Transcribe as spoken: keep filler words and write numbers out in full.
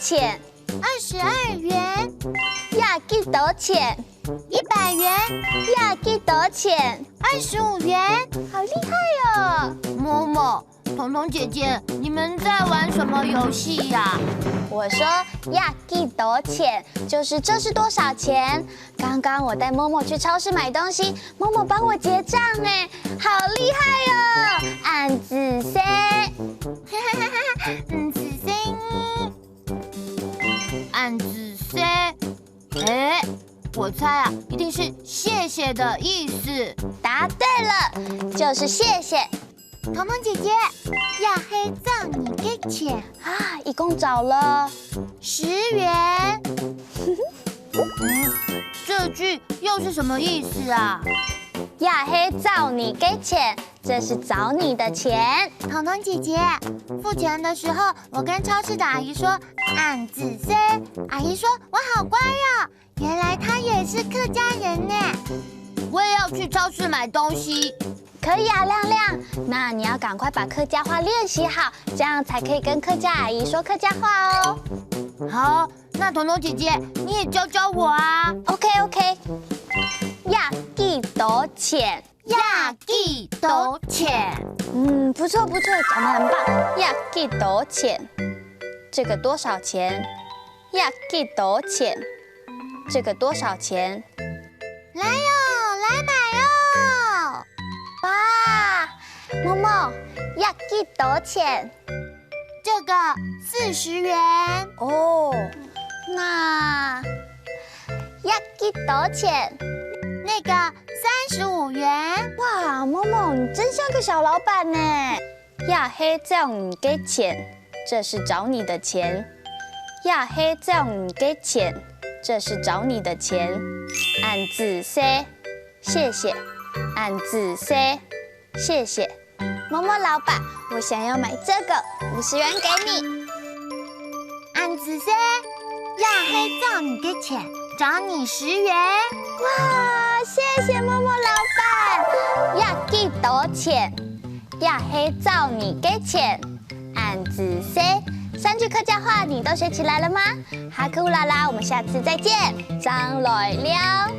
錢？二十二元。也幾多錢？一百元。也幾多錢？二十五元。好厲害哦！默默，彤彤姐姐，你們在玩什麼遊戲呀？我說也幾多錢，就是這是多少錢？剛剛我帶默默去超市買東西，默默幫我結帳哎，好厲害哦！恁仔細。嗯，仔細。恁仔細。哎，我猜啊，一定是謝謝的意思。答對了，就是謝謝。彤彤姐姐，也係找你个錢。啊，一共找了十元。嗯，這句又是什麼意思啊？也係找你个錢，這是找你的錢。彤彤姐姐，付錢的時候，我跟超市的阿姨說「恁仔細」，阿姨說我好乖哦，原來她也是客家人呢。我也要去超市買東西。可以啊，亮亮，那你要趕快把客家話練習好，這樣才可以跟客家阿姨說客家話哦。好，那彤彤姐姐，你也教教我啊。OK OK，也幾多錢？也幾多錢？嗯，不錯不錯，講得很棒。也幾多錢？這個多少錢？也幾多錢？這個多少錢？來哦，來買哦！哇，默默，也幾多錢？這個四十元。哦，那也幾多錢？那個三十五元。哇，默默，你真像個小老闆呢！也係找你个錢，這是找你的錢。也係找你个錢，這是找你的錢。恁仔細，謝謝。恁仔細，謝謝。默默老闆，我想要買這個，五十元給你。恁仔細，也係找你个錢，找你十元。哇，謝謝默默老闆。也幾多錢？也係找你个錢。恁仔細，三句客家話你都學起來了嗎？哈庫啦啦，我們下次再見，正來尞。